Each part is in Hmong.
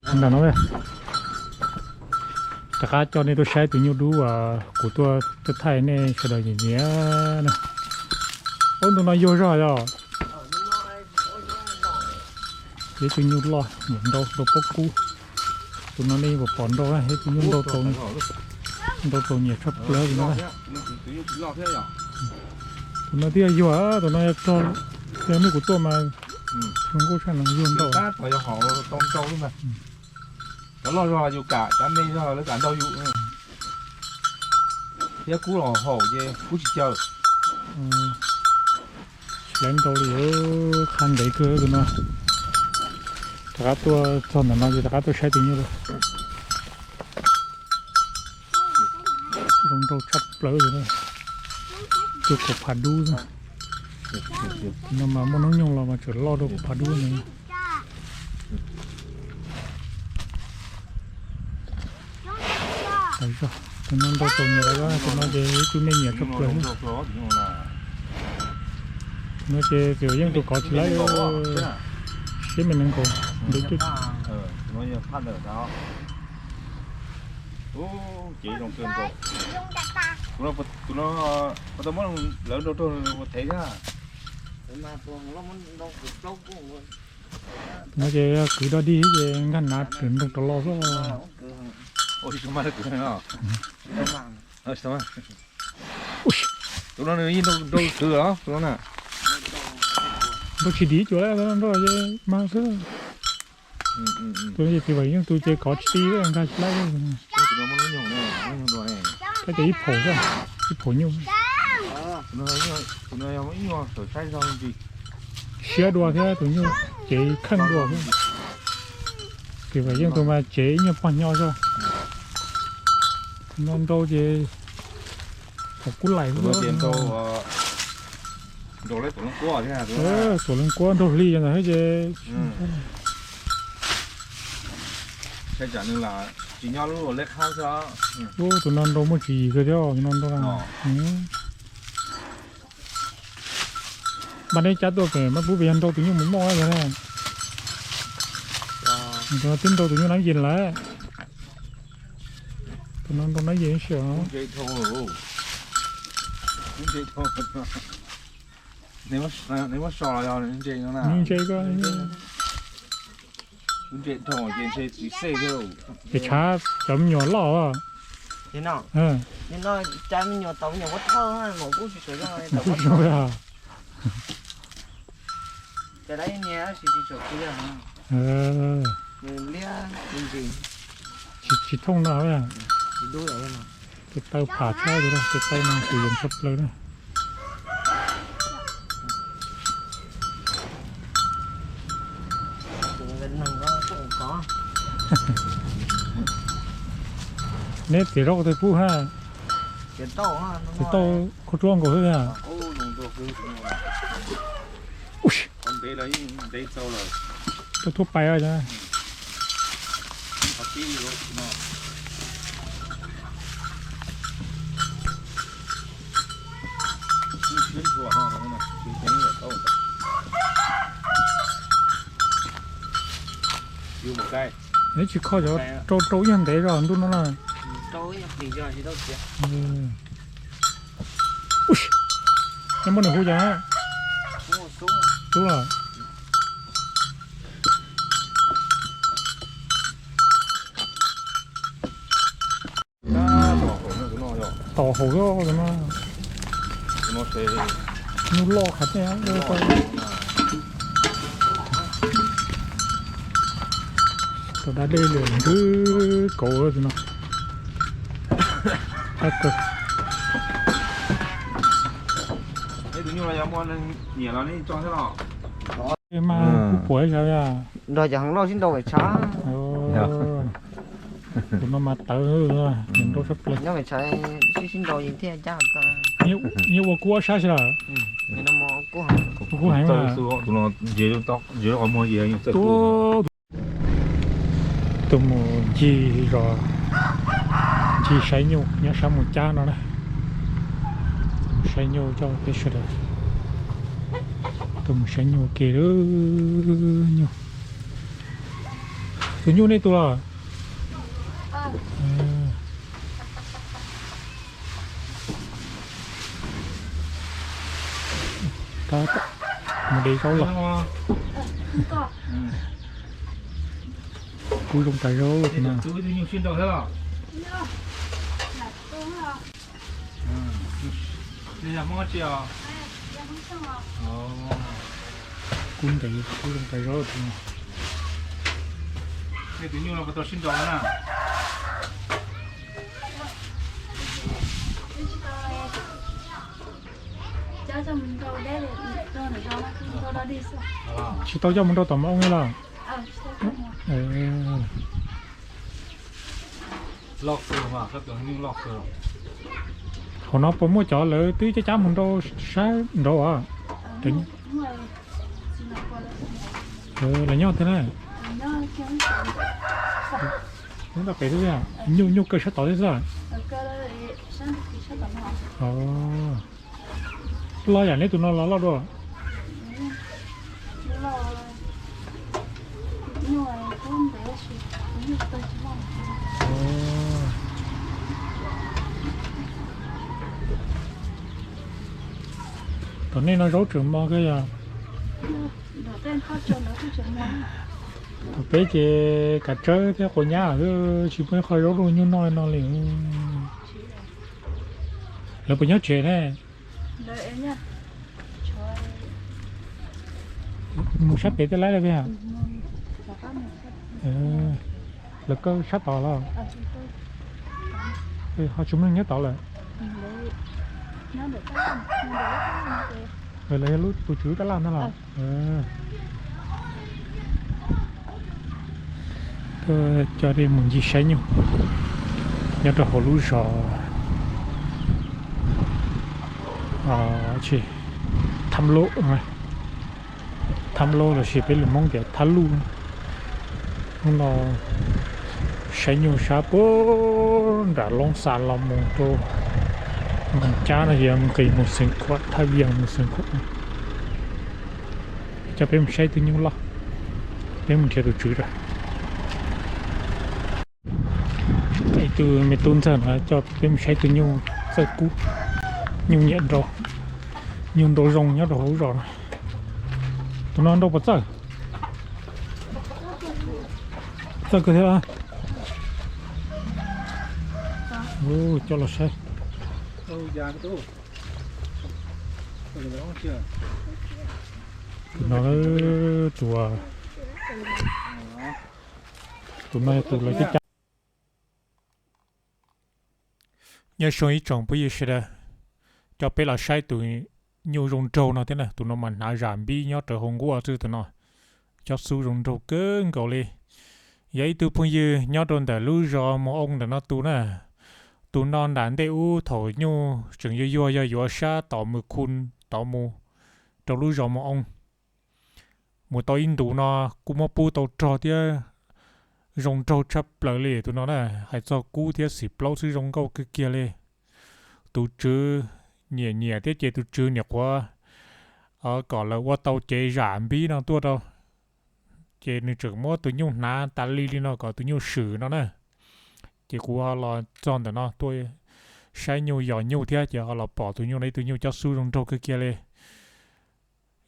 Ntawm no, rov qab coj nej tuaj saib tus nyuj dub uas kuv tuaj thaij nej sawv daws nyiam nyiam na. Ub, ntu no yuag zog yog. Ib tug nyuj loj nyiam nrau, nrau pob kub. Tus no nej yeej pom nrau na, ib tug nyuj nrau txaus, nrau txaus nyiam tshaj plaws tus no. Tus no twb yog yuag, tus no yog txog, yog hnub kuv tuaj mas zoo nkauj tshaj no, yuag nrau. Cov loj zog yus kam, cov me zog lawv kam nrau yus. Thiab kub los haum ces kub tsis caw. Lawv nrau li, qha ntev kawg tus no. Rov qab tuaj txog ntawm no ces rov qab tuaj saib tus nyuj lawm. Zoo nrau tshaj plaws tus no. Tus kaum phav dub xwb. No mas muaj hnub nyoog los mas tseem loj dua kaum phav dub no. Tus no nrau txaus nyiam lawm, tus no ces ib tug nej nyiam tshaj plaws. Tus no ces txiv Yeej tus kov tsis laib, siab me nees nkaus ntev. Tus no tau muab lawv nrau raug ua thev thiab. Tus no ces kwv dog dig ces nkag nav rwm nreeg rov los xwb. Tus no nws yeej nrau kwv los tus no na. Nrau tsis dim cuag, nrau ces mag xwb. Tus no ces txiv Yeej tus ces kov tsis ti, nkag tsis laib. Kav tias ib phaum xwb, ib phaum nyuj. Siab dua thiab tus nyuj ces kheej dua thiab. Txiv Yeej tus mas ces ib nyuag poj nyo xwb. No nrau ces thaum kub laim xwb. Tuam leej kuab nraug hli ntawd ces. Ub, tus no nrau muaj tswv yim kawg thiab tus no nrau. Npaj neb cab tuaj pem mab pub pem yog nrau tus nyuj mus noj yog ne. Tus no twb nrau tus nyuj nab yees lawm. Tus no nrau nab yees si. Nyuj ntse ko. Ces tshav cov me nyuam loj. Tsis thooj no. Tes taw pham tshaj tus no, tes taw no kuv yeem tshaj plaws na. Neb txiav zaub tus pub ha. Txiav tau khuj tsuab nkaus xwb tiag. Rau thuab pais. Neb tsis kho cov rau rau ib nyuag ntev zog ntuj no na. Neb muab nws hu cas? Tub los. Tom haum xwb no. Nyuj loj qhov tiag. Tau da dej li nrwb kauv tus no. Mas kuj puas sav. Nrog cov heev loj sib nrau pem tshav. Tus no mas tawv, nrau tshaj plaws. Nyob pem tshav sib sib nrau thiaj cab. Nyias ua kub ob sab si lawm. Ua kub heev. Tus mus ncig zos, ncig saib nyuj nyob sab mus cab no na. Saib nyuj coj peb sawv daws tuaj mus saib nyuj ua ke. Nyuj Tus nyuj nej tus los? Tab mus de zaub los. Kub zoo tas zaub tus no. Kub ntev, kub zoo tas zaub tus no. Tsis tau coj mus rau tom Mos Oo li los? Hauv no puas muaj cov lawv twb cab cab mus rau sab nraud as? Lawv nyob thiab na. Nyob tau pem xwb, nyuj nyuj kaw sab tod thiab xwb. Loj yam neb tus no los loj dua? Tom nej no zaub tseem mos kawg yog? Peb ces kav tsawb thiab quav nyab xwb, tsis muaj ib qho zaub rau nyuj noj li no li. Lawv puas nyob tsev ne? Mus sab pem tej laib lawm peb. Lawv kaw sab tod los? Ho tsis muaj neeg nyob tod lawm? Lawv yog lub tus tswv lub tab laj ntag los? Coj nej mus ncig saib nyuj nyob rau hauv lub zos Thab Lub, Thab Lub lossis peb lus Hmoob tias Thab Luj. Hnub no saib nyuj sab puag nram Loob Xa los mus rau Moos Cab no yog nqis mus Xeev Khuam, Thaj Yees mus Xeev Khuam. Coj peb mus saib tus nyuj loj, peb mus nrhiav tus tswv rau. Ib tug me tub ntxawg no coj peb mus saib tus nyuj txawj kub, nyuj nyiam nrau, nyuj ntau zoo nyob rau hauv zos no. Tus no nrau puas txawj? Txawj kawg thiab. Coj los saib. Tus no, tus, tus no yog tus lawv cab cab. Nyob zoo ib tsoom phooj ywg sawv daws, coj peb los saib tus nyuj zoo nraug no thiab na. Tus no mas hnav zam npib nyob rau hauv nkuaj xwb tus no. Cob xub zoo nraug kawg nkaus li. Yog ib tug phooj ywg nyob rau ntawm lub zos Moos Oo ntawm no tus na. Tus no nram ntej ub thaum nyuj tseem yuag yuag yog yuav sab tom Mws Khu tod mus rau lub zos Moos Oo. Mus tau ib ntus no kuj muab pub tau rog thiab, zoo nraug tshaj plaws li tus no na. Hais txog kub thiab xim plaub xwb zoo nkauj kawg kiag li. Tus tswv nyiam nyiam thiab ces tus tswv niam qhuav kom lawv ua tau cev zam npib no tuaj rau, ces nws tseem muab tus nyuj hnav tas li li no kom tus nyuj swm no na. Ces kuv ho los txog ntawm no tuaj saib nyuj yos nyuj thiab ces ho los pom tus nyuj no, ib tug nyuj cob xub zoo nraug kawg kiag li.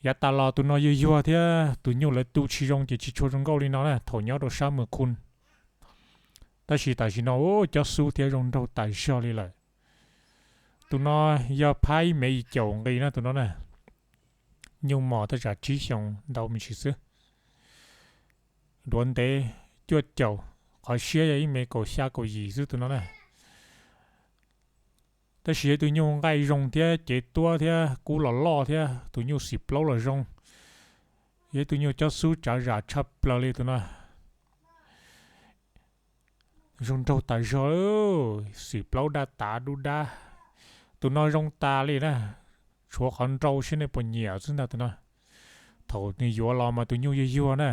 Yav tas los tus no yuag yuag thiab tus nyuj lawv tu tsis zoo ces tsis tshua zoo nkauj li no na thaum nyob rau sab Mws Khu. Tab sis tam sim no cob xub thiab zoo nraug tas zog li lawm. Tus no yog phab ib mev yim caum nqi na tus no na. Nyuj mos tej zam tsib xyoos ntau me ntsis xwb. Duav ntev cuaj caum, qhov siab yog ib mev kaum xya kaum yim xwb tus no na. Tab sis yog ib tug nyuj nqaij zoo thiab cev tuab thiab kub los loj thiab tus nyuj xim plaub los zoo. Yog ib tug nyuj cob xub tsav zam tshaj plaws li tus no. Zoo nraug tas zog, xim plaub daj tav dub dab. Tus no zoo tas li na, tshuav qhov nrau seb nej puas nyiam xwb ntag tus no. Thaum nws yuav los mas tus nyuj yuag yuag na,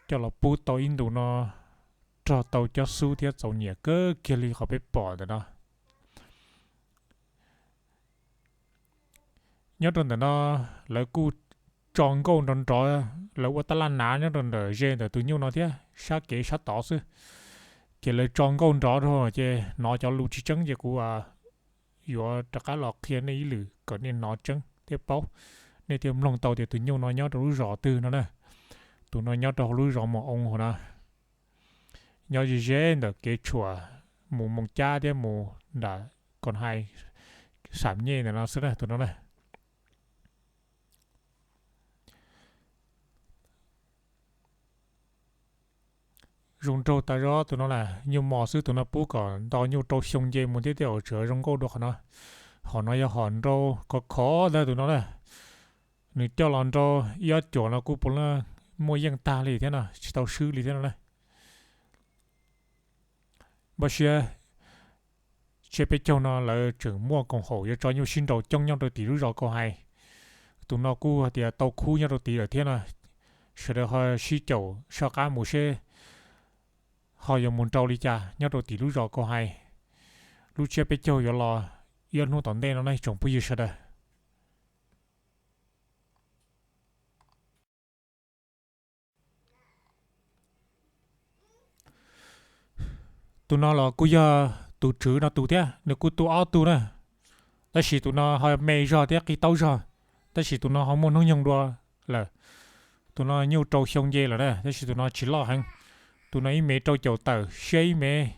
coj los pub tau ib ntus no, rog tau cob xub thiab txaus nyiam kawg kiag li qhov peb pom ntawm no. Nyob rau ntawm no lawv kuj tso nkauj nrov nrov, lawv ua tab laj nav nyob rau ntawm ze ntawm tus nyuj no thiab sab kev sab tod xwb. Ces lawv tso nkauj nrov rau ces hnov cov lus tsis tseeb ces kuv yuav rov qab los qhia nej ib lwm kom nej hnov tseeb thiab paub, nej thiaj mloog tau tias tus nyuj no nyob rau lub zos twg no na. Tus no nyob rau hauv lub zos Mus Oo hauv no, nyob ze ze ntawm kev tshuam mus Moos Cab thiab mus nram Koos Hais, Xam Nyej ntawm no xwb na tus no na. Zoo nraug tas zog tus no na, nyuj mos xwb, tus no pub kom nto nyuj rau xyoo nce mus thiab tej zaum tseem zoo nkauj dua qhov no. Hom no yog hom nrau khov khov ntag tus no na. Nws coj los nrau ib ob cuam no kuj puav leej muaj yeej tag li thiab no, tsis tau swb li thiab no na. Npaj siab tsiab peb caug no lawv tseem muaj koom haum yuav tso nyuj sib nraus coob nyob rau tim lub zos Kaus Hais. Tus no kuj hais tias tau khub nyob rau tid lawm thiab no. Sawv daws ho sib caum soj qab mus seb ho yuav mus nrau li cas nyob rau tim lub zos Kaus Hais. Lub tsiab peb caug yuav los ib ob hnub tom ntej no na tsoom phooj ywg sawv daws. Tus no los kuj yog tus tswv no tus thiab, nws kuj tu ob tug na. Tab sis tus no ho me zog thiab qis taub zog, tab sis tus no ho muaj hnub nyoog dua lawm. Tus no nyuj rau xyoo nce lawm na, tab sis tus no tsis loj heev. Tus no ib mev rau caum tawm, siab ib mev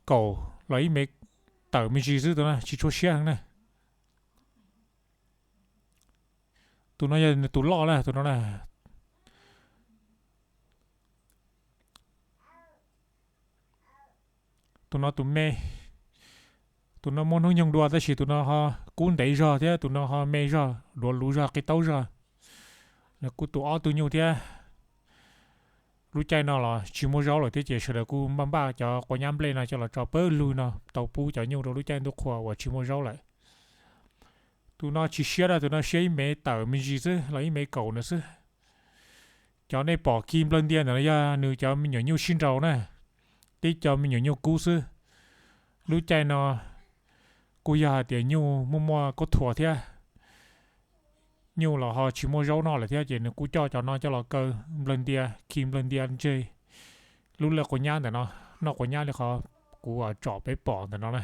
kaum los ib mev tawm me ntsis xwb, tus no tsis tshua siab heev na. Tus no yog nws tus loj na, tus no na. Tus no tus me, tus no muaj hnub nyoog dua tab sis tus no ho kub ntev zog thiab tus no ho me zog, duav luv zog, qis taub zog. Nws kuj tu ob tug nyuj thiab. Lub caij no los tsis muaj zaub lawm thiab ces sawv daws kuj npaj npaj cov quav nyab nplej no coj los tso pawg lug no tau pub cov nyuj rau lub caij ntuj qhua uas tsis muaj zaub lawm. Tus no tsis siab na, tus no siab ib mev tawm me ntsis xwb los ib mev kaum na xwb. Cov nej pom khi nplawg ntia ntawm no yog nws cov me nyuam nyuj sib nraus na, tib co me nyuam nyuj kub xwb. Lub caij no kuj yog hais tias nyuj muaj muaj kub thuas thiab, nyuj los ho tsis muaj zaub noj lawm thiab ces nws kuj coj cov no coj los kaw nplawg ntia, khi nplawg ntia ntseg lub laj quav nyab ntawm no, noj quav nyab li qhov kuv tsom peb pom ntawm no na.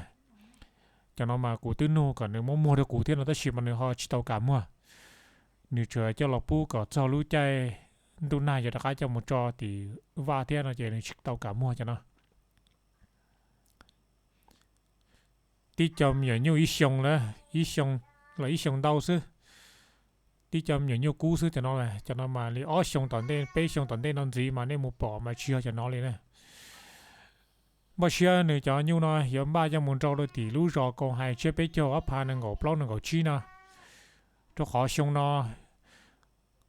Cov no mas kuv twb nug kom nws muab muag rau kuv thiab no tab sis mas nws ho tsis tau kam muag. Nws tsuas coj los pub kom txog lub caij ntuj nag yuav rov qab coj mus tso tim vaj thiab no ces nws tsis tau kam muag cov no. Tib co me nyuam nyuj ib xyoo, ib xyoo los ib xyoo ntau xwb. Tib co me nyuam nyuj kub xwb cov no, cov no mas li ob xyoo tom ntej peb xyoo tom ntej no ntxiv mas nej mus pom mas tsis yog cov no li na. Npaj siab nws cov nyuj no yuav npaj coj mus nrau rau tim lub zos Kaus Hais tsiab peb caug ob phav nees nkaum plaub nees nkaum tsib no, rau qhov xyoo no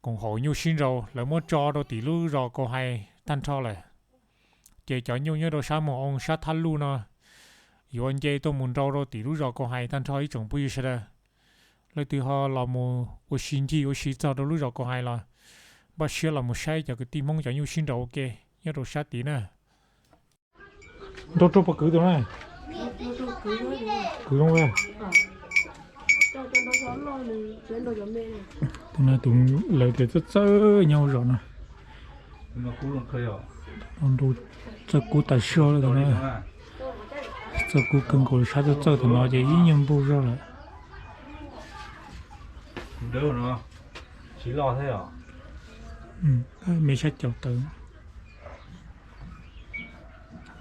koom haum nyuj sib nraus lawv muab tso rau tim lub zos Kaus Hais tag nrho lawm. Ces cov nyuj nyob rau sab Moos Oo sab Thab Luj no yuav nce tuaj mus nrau rau tim lub zos Kaus Hais tag nrho ib tsoom phooj ywg sawv daws. Leej twg ho los mus ua si ncig ua si txog rau lub zos Kaus Hais los npaj siab los mus saib cov kwv tij Hmoob cov nyuj sib nraus ua ke nyob rau sab tid na. Nrau rau puas kwv tus na? Kwv zoo a. Tus no tus lawv tias txawj txawj nyob hauv zos no. Nrau txawj kub tas zog li tus no. Txawj kub kawg nkaus li, sab txawj txawj tus no ces ib nyuag npau zog lawm. Me sab caum tawm.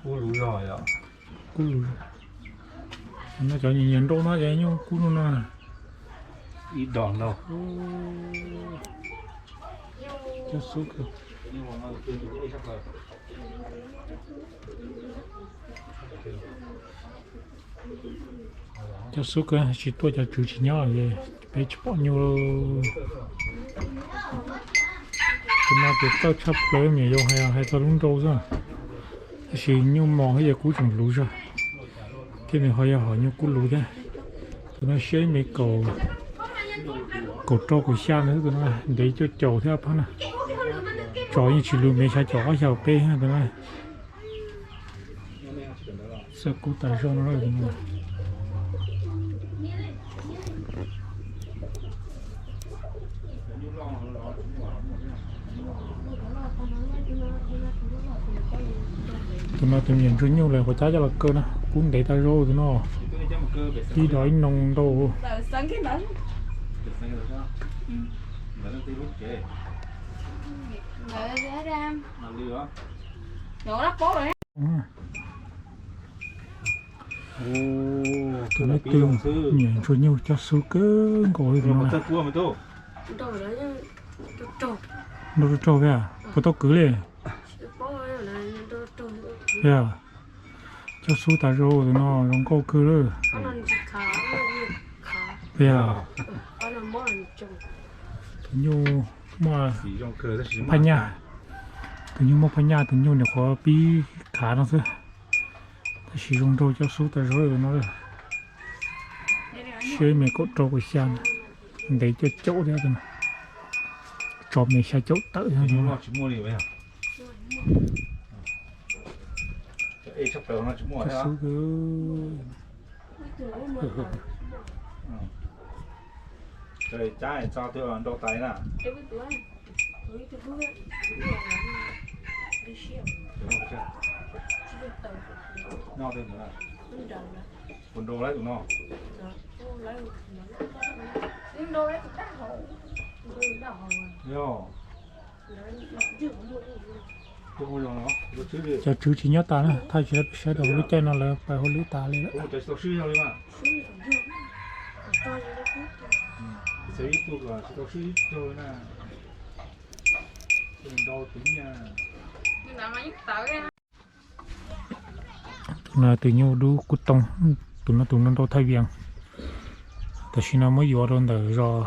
Kub lus, no cov nyiam nyiam nrau no ces nyuj kub no na. Ib do no. Cov xub kawg. Cov xub kawg, tsis tuaj cov tswv tsis nyob es peb tsis pom nyuj. Tus no ces txawj tshaj plaws, me nyuam yaus hais, hais txog lub nrau xwb. Tab sis nyuj mos thiab yog kub tseem luv zog, thiab nws ho yog hom nyuj kub luv thiab. Tus no siab ib mev kaum rau kaum xya na, tus no ntev cuaj caum thiab phab na. Tso yeej tsis luv, mev xya caum ob xya peb tus no. Txawj kub tas zog no. Tus no tus niam ntsuag nyuj lawm, ua cas coj los kaw na, kub ntev tas zog tus no. Ib dos ib noo ntau. Tus no tus niam ntsuag nyuj coj xub kawg nkaus li tus no. Nrau raug raug thiab, puas tau kwv li? Coj xub tas zog tus no zoo nkauj kawg lawm. Tus nyuj muaj phaj nyaj, tus nyuj muaj phaj nyaj, tus nyuj nyuam qhuav pib khav no xwb. Tab sis zoo nraug coj xub tas zog tus no. Siab me kaum rau kaum xya, ntev cuaj caum thiab, tso me xya caum tawm. Cov xub Cov tswv tsis nyob tas na, thaij tsis tau peb saib rau lub caij no lawv pais hauj lwm tas li lawm. Tus no tus nyuj dub kub too, tus no tus no nrau thaij vias. Tam sim no muab yuav rau ntawm zos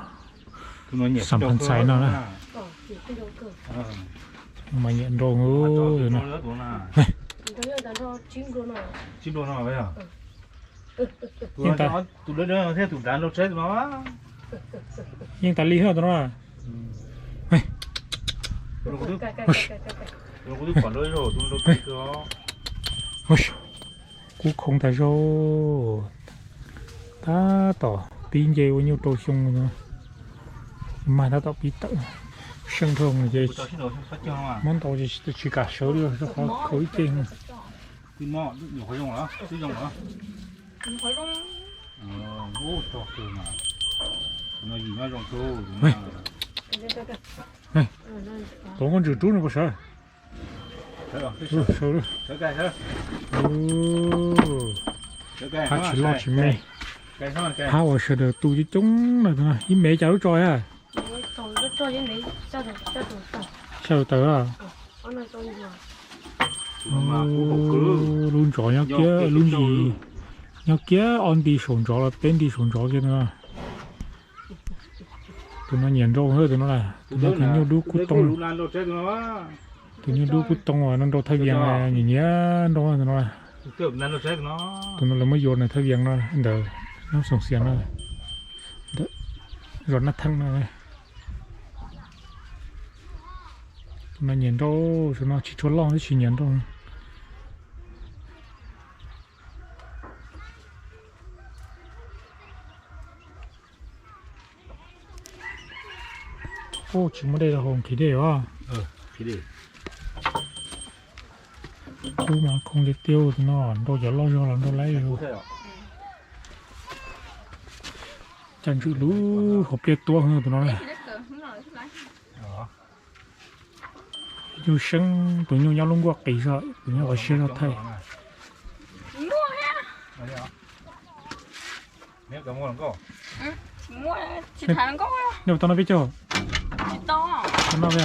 Xam Phav Ntxhais no na. Mas nyiam nrau. Yeej tas li thiab tus no. Kub khoov tas zog. Tab tom pib nce ua nyuj rau xyoo no. Mag tab tom pib tawm. Seej dhau ces muab ntau ces tsis kam sawv li, rau qhov khaus ib ce. Tuav nkauj ntswg rub no puas sawv? Hab tsis loj tsis me. Hab uas sawv daws tu coob coob na, ib me cas lub tso a. Xya tus tawm a. Lub ntsov nyob kiag, lub ntsis nyob kiag ob nti saum ntsov los peb nti saum ntsov kiag no. Tus no nyiam nrau, tus no, tus no tus nyuj dub kub too. Tus nyuj dub kub too no nrau thaij vias, nyiam nyiam nrau tus no. Tus no lawv muab yuav nws thaij vias no ntawd, nyob Xoom Xias no, ntawm zos Naj Theej no. Tus no nyiam nrau, tus no tsis tshua loj tab sis nyiam nrau. Ub, tsis muaj dej rau hauv, nqhis dej os. Kub mas khoo tiag tiag tus no, nrau cov loj zog los nrau laib. Cas ntsws lub hauv pliaj tuab tus no. Nyuj seeb, tus nyuj nyob lub nkuaj qis zog, tus nyuj qhov siab zog thaij. Nej puas tau noj peb caug? Tau noj peb a?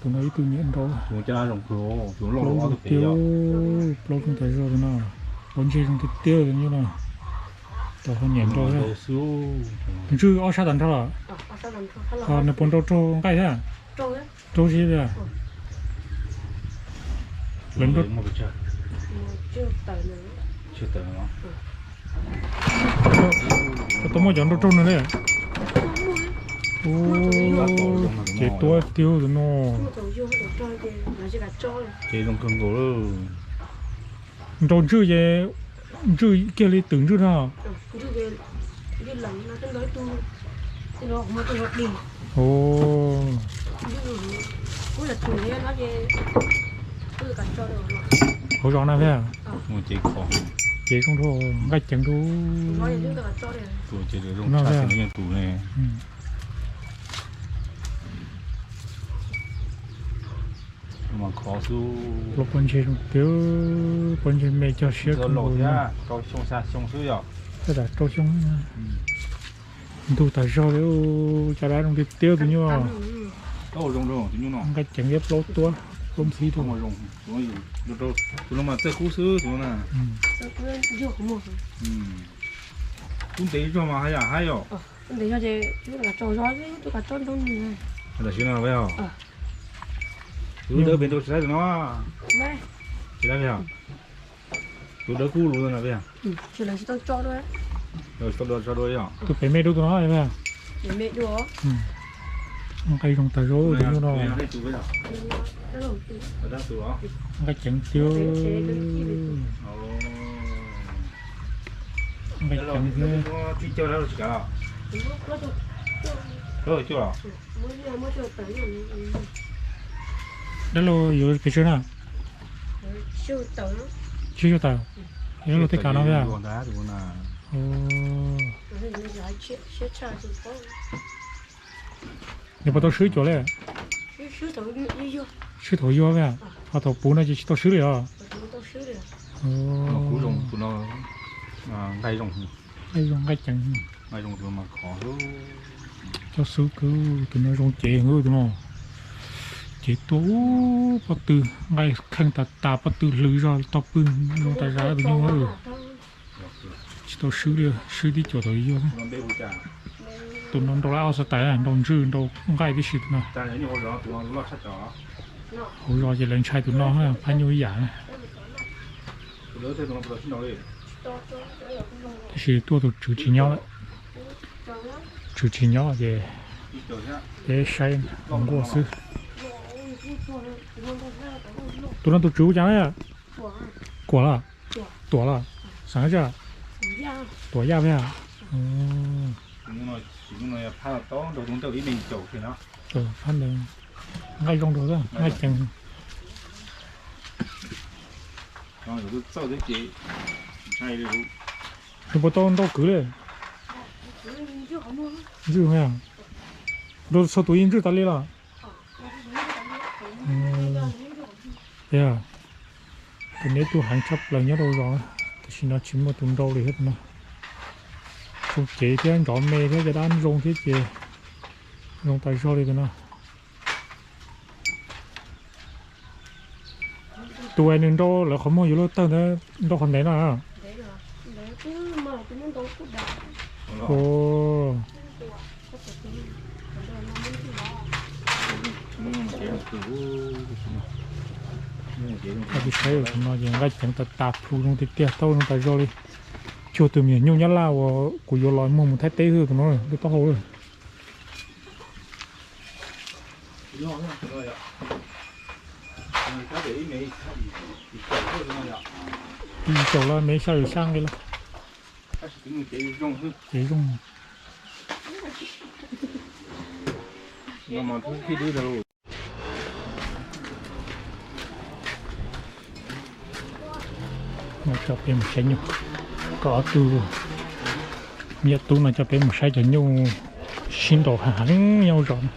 Tus no ib tug nyiam nrau. Plaub zoo tiag, plaub zoo tas zog tus no. Plaub ntseg zoo tiag tiag tus nyuj no. Tau ho nyiam nrau. Ntswj ob sab tag nrho los? Ho nws puas nrau raug nqaij thiab? Raug zib thiab. Lawv nrau, tau muaj cov nrau raug nws li. Ces tuab tiag tus no. Nrau ntswj ces Ntswj kiag li twm ntswj no. Hauv zos na thiab. Ces zoo dua nqaij ceev dua. Los pov ntseg zoo tiag, pov ntseg me cog siab kawg nkaus. Tab tom rau xyoo, ntug tas zog li, cov dab zoo tiag tiag tus nyuj. Nqaij ceev thiab plaub tuab, plaub ntxhib tuaj. Tus no mas txawj kub xwb tus no na. Kub ntev zog mas haj yam haib os. Tam sim no peb os. Tus dawb pem rau tsis laib tus no. Tsis laib peb os. Tus dawb kub lus na peb os. Tsis tau dua tso dua os. Tus pem me dua tus no peb os. Nqaij zoo tas zog tus nyuj no. Nqaij ceev tiag. Nqaij ceev tiag. Dab laug yuav pes tsawg na? Tsib caug tawm. Yog luag tej kav no thiab. Nws puas tau swb cuam li? Swb thaum yuag thiab, ho thaum puv no ces tsis tau swb li os. Nqaij zoo, nqaij ceev. Coj xwb kawg, tus no zoo cev tus no. Cev tuaj pob tw, nqaij kheej tas tas, pob tw hlwv zog tog pw, zoo tas zog tus nyuj. Tsis tau swb li, swb tib cuam thaum yuag. Tus no nrau lab ob xav tais, nrau ntswj nrau nqaij tib si tus no. Hauv zos ces lawv ntshai tus no, phab nyuj ib yam na. Tab sis tuaj tus tswv tsis nyob lawm. Tswv tsis nyob ces peb saib nquaj xwb. Tus no tus tswv ua cas na? Kuam los? Tuam los? Xav zaj? Tuam Yaj thiab. Phab ntawd nqaij zoo dua, nqaij ceev. Nws puas tau ntau kwv li? Ntswj, nrau txhua tus yeej ntswj tas li los? Tus neb tub heev tshaj plaws nyob rau zos, tam sim no tsis muaj tus nrau li thiab tus no. Zoo cev thiab nrov me thiab caj dab zoo thiab ces zoo tas zog li tus no. Tus uas nws nrau lawv qhov muag yuav luag tawg ntawd nrau qhov ntev no. Kuv saib tus no ces nqaij ceev tas tas plhu zoo tiag tiag, taub zoo tas zog li. Cuag tus me nyuam nyuj Nyab Laj uas kuv yuav los muag mus Thaib teb xwb tus no, lub taub hau. Ib caum los me xya yus xya nqe los. Ces zoo. Coj peb mus saib nyuj, koj ob tug me nyuam tub no coj peb mus saib cov nyuj sib nraus heev heev nyob zos no.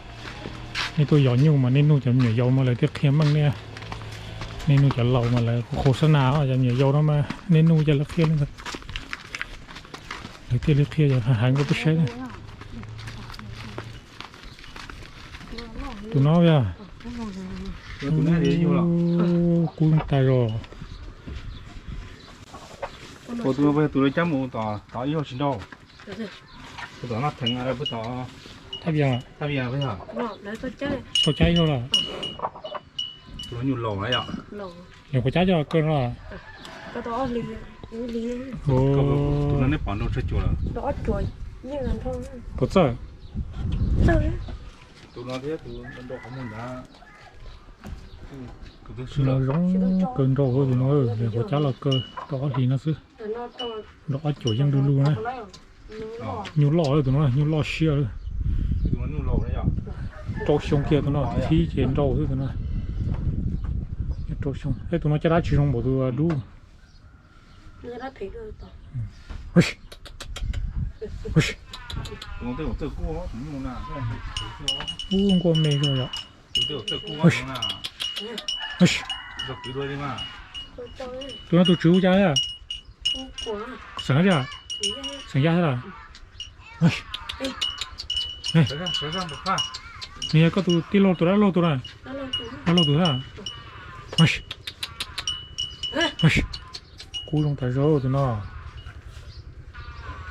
Nej tuaj yos nyuj mas nej nug cov me nyuam yaus mas lawv thiaj qhia meej nej. Nej nug cov laus mas lawv kuj qhov xab nas, cov me nyuam yaus no mas nej nug cov lawv qhia li ntawd, lawv thiaj li qhia heev heev rau peb saib na. Tus no yog kub tas zog. Tus no tus lawv cab mus tom ib zaug tsis nrau, tom Naj Theev, tom Thaj Vias, Thaj Vias, tau cab ib zaug lawm. Tus no nyuj laus na yom. Yog kuv cab coj kaw no. Tus no neb pom nrau tsawg cuam lawm? Puas txawj? Tus no thiab tus nrau qhov muag ntawd. Tus no zoo kaw nrau tus no, yog kuv cab los kaw tau ob hlis no xwb. Nrau ob cuam yeej du lug na. Nyuj loj, tus no nyuj loj siab. Rau xyoo kiag tus no, thib ces nrau xwb tus no. Rau xyoo, tus no caj dab tsis zoo npaum tus dub. Ub, nkuaj me zoo yom. Tus no tus tswv hu cas? Xeem Yaj thiab? Xeem Yaj thiab las? Nws yog koj tus tij laug tus dab laug tus na? Dab laug tus thiab? Kub zoo tas zog tus no.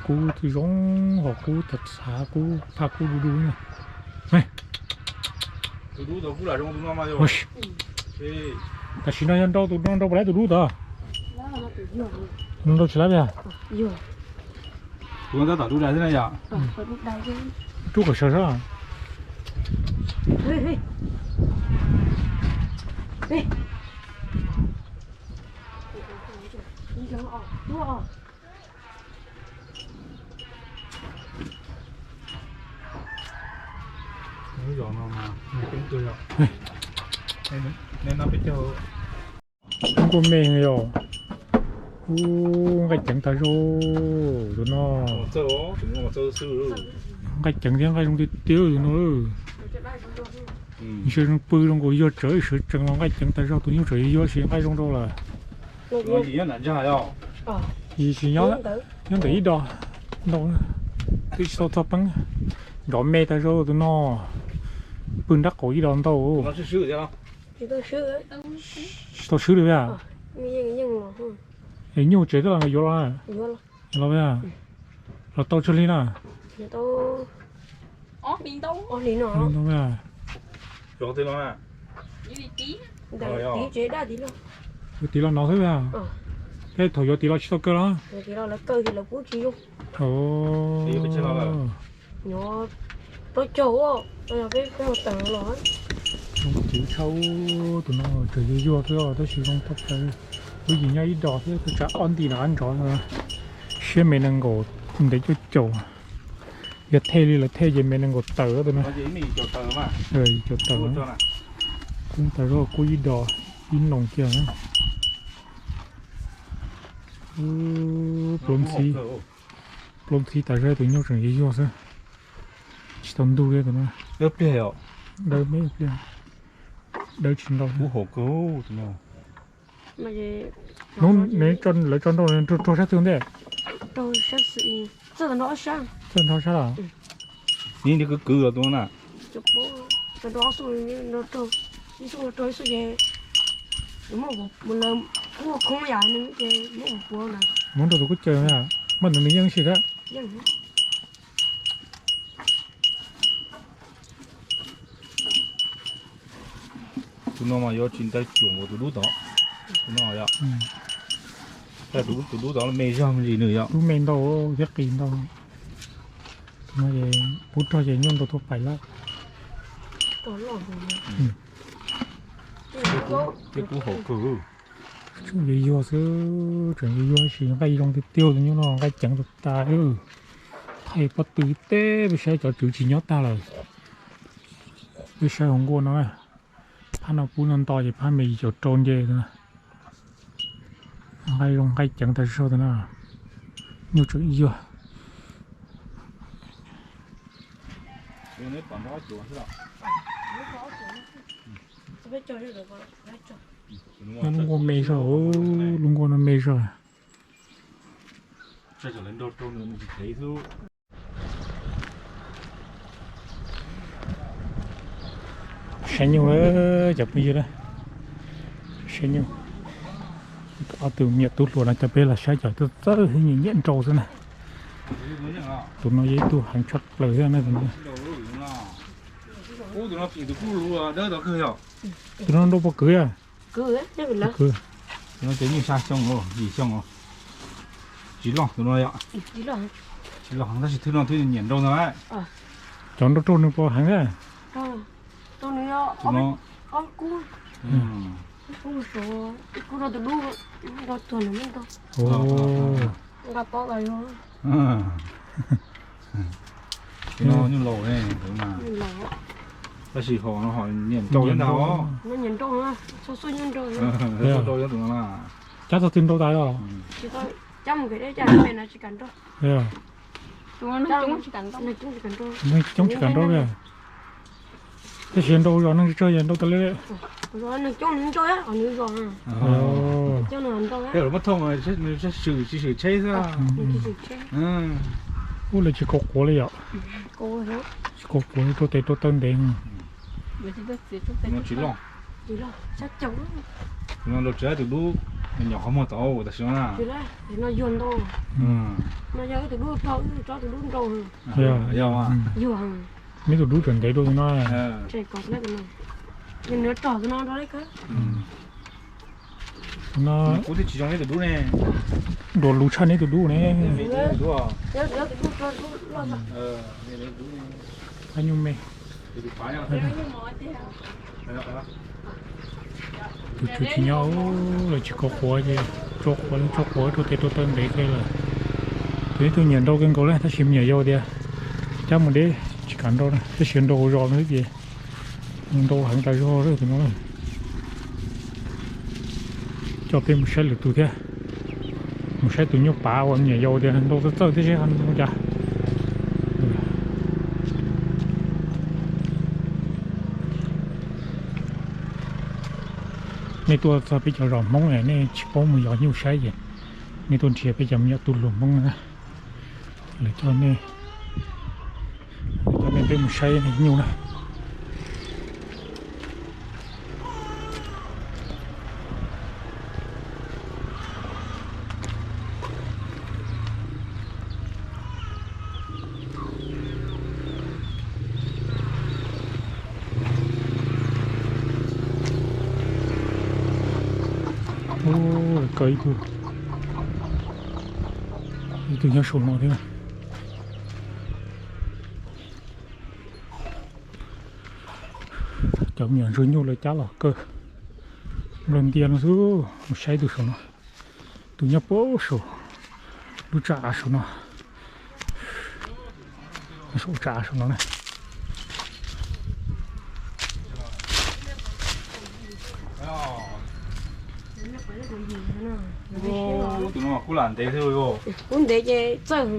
Kub twb zoo, ho kub txhav txhav, kub phaj kub du du na. Tam sim no yog nrau tus no nrau puas laib tus dub tod? Nrau tsis laib yog? Tus no tab tom dub dais xwb na yom? Rub kom sawv sab. Nkuaj me yom. Ub, nqaij ceev tas zog tus no. Nqaij ceev thiab nqaij zoo tiag tiag tus no. Ntshe zoo pw zoo nkaus yog tsawv sawv tsees los nqaij ceev tas zog, tus nyuj tseem yuag yuag sis nqaij zoo rau lawm. Yim tsis nyob, nyob ntawm ib do ntau, twb tsis tau txog peeb. Nrov me tas zog tus no, pw nrab qaum ib do ntau. Tsis tau swb li a. Es nyuj tsev twb los yuav los na? Los, los tau tsawg hli na? Yuav tiv los no xwb a. Tej thaum yuav tiv los tsis tau kaw los? Zoo txwv tshaj, tus no tseem yuag yuag xwb tab sis zoo tshaj plaws. Lub yim nyob ib do thiab, tsuas tsam ob nti no qab nrov. Siab me nees nkaum ntev cuaj caum. Yog thej li lawv thej ces me nees nkaum tawm tus no. Yim caum tawm. Kub tas zog, kub ib do, ib noog kiag na. Plaub ntxhib, plaub ntxhib tas zog, tus nyuj tseem yuag yuag xwb. Tsis tau ntug li tus no. Dawb pliag, dawb pliag, dawb tsis ntau. Hnub lawv tso nrau raug sab twg ntej? Txawj nrau sab los? Muab rau tus kub caws, muab ntawd nws yeej sim thiab. Tus no mas yuav tsis ntau cuam nkaus tus dub tod. Tus no yog, tus dub tod me zog me ntsis nws yog. Dub me ntau thiab qis ntau. Tus no pub rog ces nyuj ntau tuaj pais lawm. Thiab kub hauv kawg. Tseem yuag yuag xwb, tseem yuag yuag sis nqaij zoo tiag tiag, tus nyuj no nqaij ceev tas tas. Thaij pob tw teb peb saib cov tswv tsis nyob tag lawm. Peb saib hauv nkuaj no, phab no pub no nto ces phab me yim caum rau nce. Nqaij zoo nqaij ceev tas zog tus no. Nyuj tseem yuag. Lub nkuaj me zog, lub nkuaj no me zog. Saib nyuj, cov phooj ywg, saib nyuj. Ob tug me nyuam tub hluas no coj peb los saib cov txawj txawj nyiam nyiam nrau xwb na. Tus no yog ib tug heev tshaj plaws thiab na tus no. Tus no nrau puas kwv a? Kwv. Tus no ces nyuj xya xyoo, yim xyoo. Tsis loj tus no yom. Tsis loj heev tab sis thwj no thwj nyiam nrau ntag. Cov nrau raug nws puas heev thiab? Tus no, tus no. Kuv suav, kuv rau tus dub, rau tuag nws muab ntau. Nqa pob los yog. Nyuj laus ne, tab sis ho nyiam nrau ntag. Nyiam nrau, txhua xub nyob nrau. Cab txog twg nrau tas os? Cab mus kev deb cas pem no tsis kam nrau. Neeg coob tsis kam nrau li. Tab sis nrau zos neeg tsawg yog nrau tas li. Muab thooj nws tsis swm tsheb xwb. Ub, lawv tsis kaus quav li yom? Tsis kaus quav, rau tes rau taw ntev. Tsis loj. Tsis loj, tsis loj. Tus dub nyuam qhov muag tod tam sim no na. Yog tus dub rog, wb tsob tus dub nrau. Yog, neb tus dub tseem ntev dua tus no. Tus no kuv twb tsis zoo neb tus dub ne. Nruam lus tshaj neb tus dub ne. Nyuj me. Tus tswv tsis nyob, lawv tsis kaus quav ces tso quav, tso quav rau tes rau taw ntev kiag lawm. Tus ib tug nyiam nrau kawg nkaus li, tab sis me nyuam yau tias cab mus deb tsis kam nrau na, tab sis nrau hauv zos no xwb ces nrau heev tas zog li tus no na. Coj peb mus saib lwm tus thiab, mus saib tus nyuj pav uas me nyuam yau tias nrau txawj txawj thiab seb ho zoo cas. Nej tuaj txog peb cov zos Hmoob nej tsis paub mus yos nyuj saib ces nej tuaj nrhiav peb cov me nyuam tub hluas Hmoob na, lawv coj nej, lawv coj nej peb mus saib nyuj na. Ub, lawv kaw ib tug, ib tug nyob saum no thiab. Cov me nyuam ntsuag nyuj lawv cab los kaw nplawg ntias no xwb. Mus saib tus saum no, tus nyob puag saum lub tsam av saum no, saum tsam av saum no na. Tus no kuj lam ntev thiab. Kuj ntev ces txawj.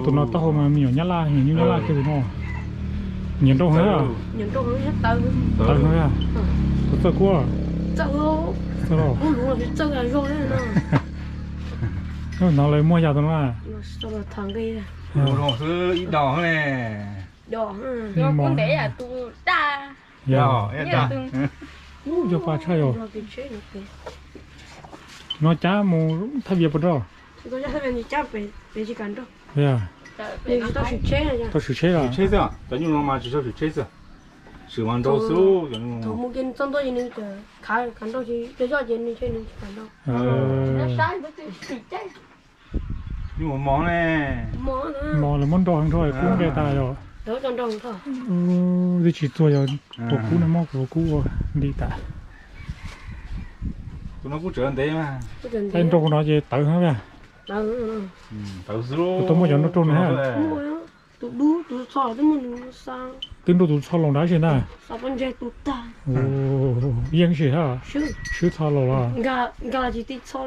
Tus no taub hau mas me nyuam nyab laj, me nyuam nyuj nyab laj kiag tus no. Nyiam nrau heev. Tawv heev. Tus txawj kuj, txawj los. Hnov lawv muaj yam tus no. Ib dos ne. Yog pa tshaj yog. No cab mus thaj vias puas rau? Tau swm tsheb los? Tsis tau swm tsheb xwb, cov nyuj no mas tsis tau swm tsheb xwb. Swm mas nrau xwb. Thaum mus ces nws txog ntua ces nws khav khav nrau, tsis yog ces nws tsis khav nrau. Nyuj mos ne. Mos lawv muab nrau heev nrho kub nqe tas yom. Twb tsis txuag yog tus kub no muab tus kub ua nti tas. Tus no kuj tseem ntev mas. Nrau no ces tawv heev. Tau muaj cov nrau rau na. Tus dub tus txho twb muaj, twb nrau tus txho los nrad si ntag. Yeej sim hab, swb txho laus los. Txho, txho,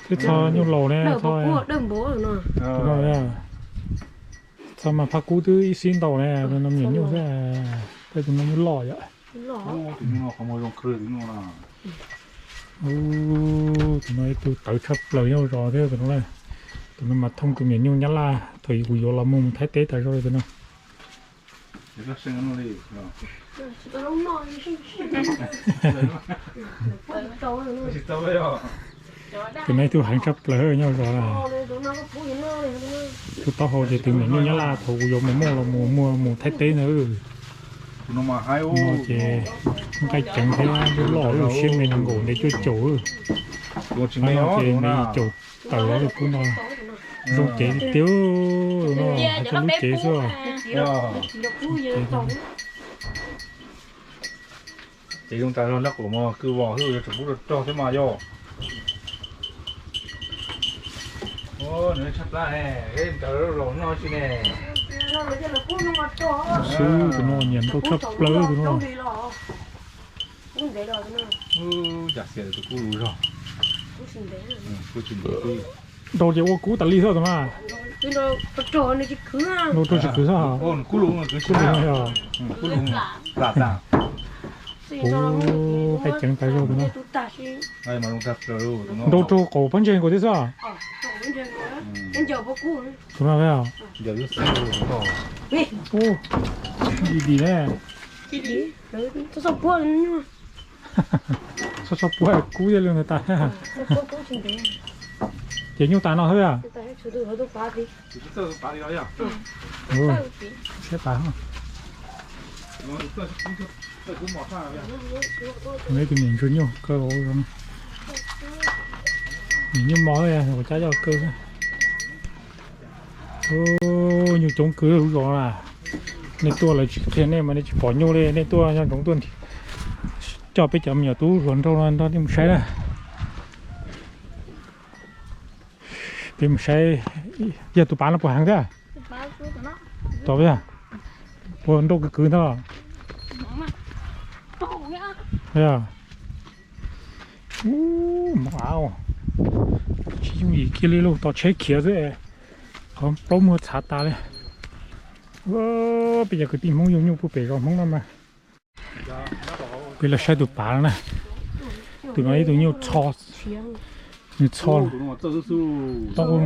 tib txho nyuj laus ne, txho, txho mas phaj kub twb ib xib ntau ne, tus no me nyuam nyuj xwb, tej tus no nyuj loj yom. Tus no ib tug tawv tshaj plaws nyob zos thiab tus no. Tus no mas thooj tus me nyuam nyuj nyab laj thaum kuv yuav los mus Thaib teb tas zog li tus no. Tus no ib tug heev tshaj plaws nyob zos na. Tus taub hau ces tus me nyuam nyuj nyab laj thaum kuv yuav mus muaj los mus muag mus Thaib teb ntag. Tus no ces nqaij ceev thiab loj loj, siab me nees nkaum ntev cuaj caum. Tus no ces ntev caum tawm los lawm kub no. Zoo cev tiag tiag, no hais txog lub cev xwb. Ces zoo tas zog nraub qaum mos kwv vos xwb, yuav tsum pub rog rog thiab mas yog. Nws tshaj plab ne, nws cov zaub laus noj tsis ne. Xub tus no nyiam nrau tshaj plaws tus no. Cas xiam tus kub lus zog. Nrau ces ua kub tas li xwb tus no. Nrau tsis khwv xwb. Kub lus no yog. Ua qai ceev tas zog tus no. Nrau raug qaum pob ntseg nkaus thiab xwb. Tus no thiab. Di di ne. Txhob txhob puab kub thiaj li ntawd tas. Ces nyuj tas no xwb. Siab tas. Ib tug niam ntsuag nyuj kaw, niam nyuj mos ua cas coj kaw xwb. Nyuj coob kawg lub zos na. Nej tuaj lawv tsis qhia nej mas nej tsis pom nyuj li, nej tuaj nco ntsoov tuaj coj peb cov me nyuam tub hluas nraug no nrog nej mus saib na. Peb mus saib, yog tus pav no puas heev thiab? Tau yog, puas nrau kwv kwv ntag. Ub, mos av, tsis yooj yim kiag li lauj, tos tsheb khiav xwb, qhov plaub muag txhav tas li. Peb cov kwv tij Hmoob yug nyuj puag pem zos Hmoob no mas. Peb los saib tus pav no na. Tus no ib tug nyuj txho, nws txho. Tau ub.